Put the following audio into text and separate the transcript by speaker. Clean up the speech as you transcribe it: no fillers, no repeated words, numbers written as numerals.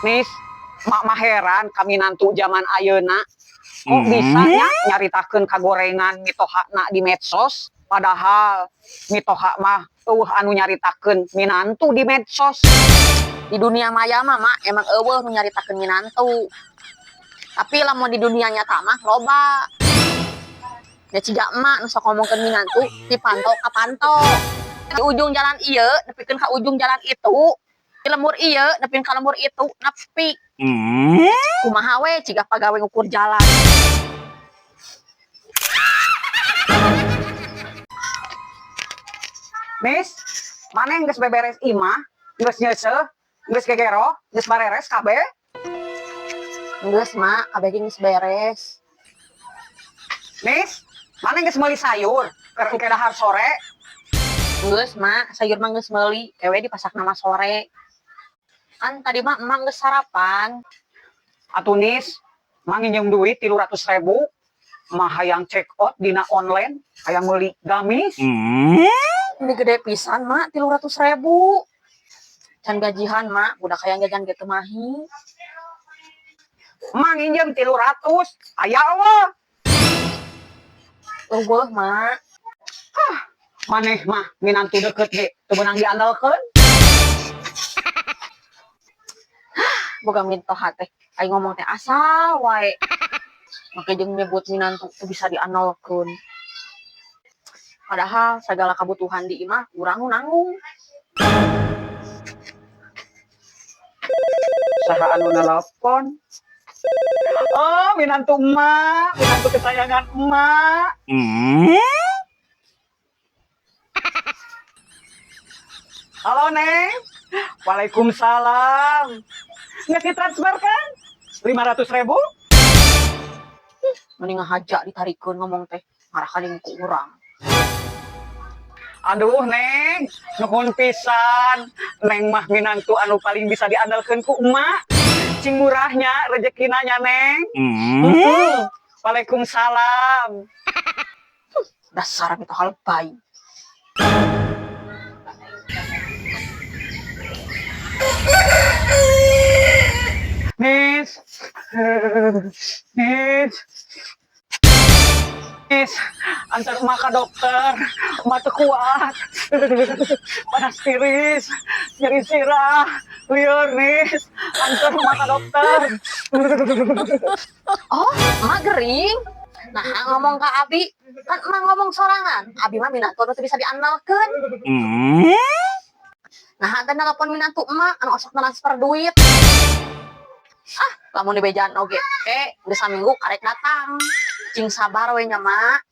Speaker 1: Nis, mak mah heran ka minantu zaman ayeuna. Kok bisa nya nyaritakeun kagorengan mitohana di medsos, padahal mitoha mah euweuh anu nyaritakeun minantu di medsos.
Speaker 2: Di dunia maya mah, Mak, emang euweuh nu nyaritakeun minantu. Tapi lamun di dunia nyata mah loba. Ya ciga emak nu sok ngomongkeun minantu di panto ka panto. Di ujung jalan ieu nepikeun ka ujung jalan itu. Di lembur ieu nepikeun ka lembur itu nepi. Kumaha we ciga pagawe ngukur jalan.
Speaker 1: Nis, maneh geus beberes imah, geus nyeuseuh, geus gegero, geus bareres kabeh?
Speaker 2: Geus, Mak, kabeh ge geus beres.
Speaker 1: Nis, maneh geus meuli sayur keur engke dahar sore?
Speaker 2: Geus, Mak, sayur mah geus meuli, kewe dipasakna mah sore. Kan tadi mah emak geus sarapan.
Speaker 1: Atuh Nis, mang nginjem duit 300.000, mah hayang check out dina online, hayang meuli gamis.
Speaker 2: Ini gede pisan, Mak, 300.000. Can gajihan, Mak, budak hayang jajan ge teu mahi.
Speaker 1: Mang nginjem 300, aya euweuh.
Speaker 2: Euweuh, Mak.
Speaker 1: Ah, maneh mah minantu deukeut ge teu meunang diandalkeun.
Speaker 2: Boga mitoha teh, aing ngomong teh asal wae. Make jeung nyebut minantu teu bisa diandalkeun. Padahal segala kebutuhan di imah urang nu nanggung.
Speaker 1: Saha anu nelpon? Oh, minantu emak, minantu kesayangan emak. Halo, Neng. Waalaikumsalam. Nggak ditransfer kan? 500.000?
Speaker 2: Mending ngahaja ditarikeun ngomong teh, marah kaling ku urang.
Speaker 1: Aduh, Neng, nuhun pisan. Neng mah minantu anu paling bisa diandalkeun ku emak. Cing murahnya rezekina nya, Neng. Waalaikumsalam.
Speaker 2: Dasar itu hal baik.
Speaker 1: Nis. Nis. Nis, antar emak ke dokter. Emak teu kuat. Panas tiris, nyeri sirah, lieur, Nis. Antar emak ke dokter.
Speaker 2: Oh, emak gering. Nah, ngomong ke Abi, kan emak ngomong sorangan. Abi mah minantu anu teu bisa diandalkeun. Nah, teh nelpon minantu emak anu osok transfer duit. Ah, lamun dibejaan oge, geus saminggu karek datang. Cing sabar we nya, Mak.